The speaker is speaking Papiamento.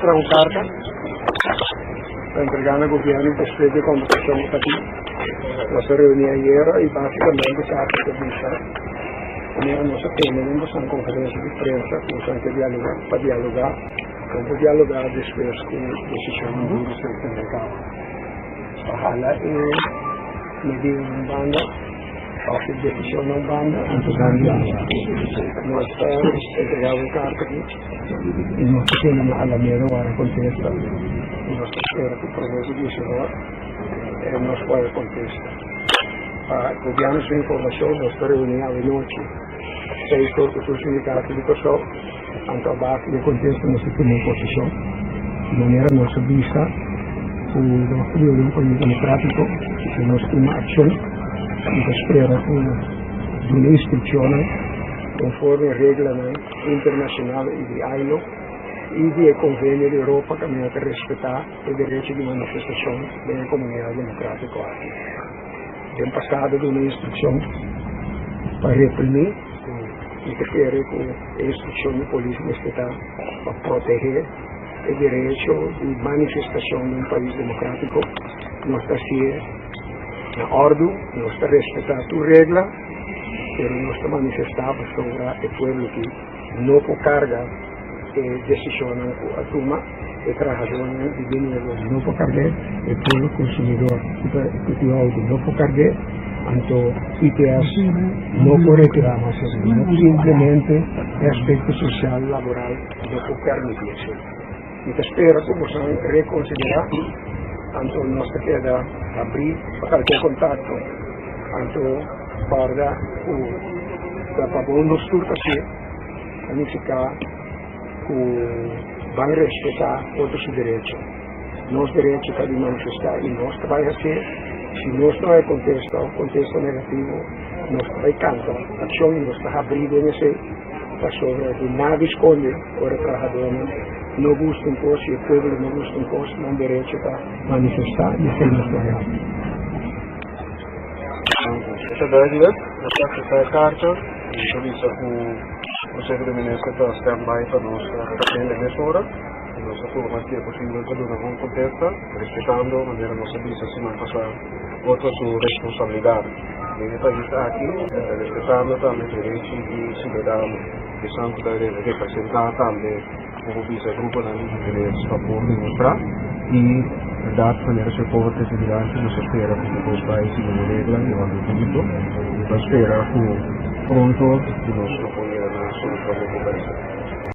traha un karta pa entregá na gobièrnu pa splika e kòmbersashon ku ta tin. Nos a reuní ayera i básikamente e karta ta bisa manera nos a tene den boso konferensia di prensa ku nos a ke dialogá pa dialogá, kon por dialogá despues ku desishonnan duru ser tene kaba. Pa hala e medida un banda òf e desishonnan un banda, anto nan dialogá. Nos ta entregá un karta aki i nos ta kende na Alameda wara kontesta i nos ta spera ku promé ku diesinor nos por haya kontesta. Pa gobièrnu su informashon nos ta reuní awenochi seis or ku tur sindikato di Kòrsou, anto a base di e kontesta nos ta tuma un posishon. Di manera nos a bisa ku nos ta biba den un pais demokrátiko i si nos tuma akshon i ta spera ku duna instrukshonnan konforme reglanan internashonal i di ILO i di e Konvenio di Europa kaminda ta respetá e derecho di manifestashon den e komunidat demokrátiko aki. Den pasado duna instrukshon pa reprimí i ta kere ku e instrukshon di polis mester ta pa protehé e derecho di manifestashon den un pais demokrátiko. Nos ta hasié na òrdu, nos ta respetá tur regla, pero nos ta manifestá pasobra e pueblo aki no por karga e desishonnan ku a tuma. E trahadónan di dinero no por karg'é, e pueblo konsumidor ku ta ku tin outo no por karg'é, anto ITS no por retirá mas esei. No simplemente e aspekto sosial laboral no por permití esei. Mi ta spera ku boso rekonsiderá, anto nos ta keda habrí pa kalker kontakto, anto kòrda ku ta pa bo nos tur ta hasié, ta nifiká. Ku ban respetá otro su derecho. Nos derecho ta di manifestá i nos ta bai hasié. Si nos no haña kontesta òf kontesta negativo, nos ta bai kanta akshon i nos ta habrí den esei pasobra di nada skonde ora trahadónan no gusta un kos i e pueblo no gusta un kos, nan derecho ta manifestá i esei nos ta bai hasi. E ta duidelijk, nos ta akseptá e karta i ta bisa ku Konseho di Minister ta stand by pa nos atende mesora i nos ta forma si e posibel pa duna un kontesta respetando manera nos a bisa siman pasá otro su responsabilidat den e pais aki respetando tambe derechi di siudadano esan ku ta representá tambe Bo por bisa gruponan di interes pa por demostrá i bèrdat manera su e pober trese dilanti nos ta spera ku tur kos bai segun e regla i òrdu públiko. Mi ta spera ku pronto di nos lo por yega na solushon den e pais.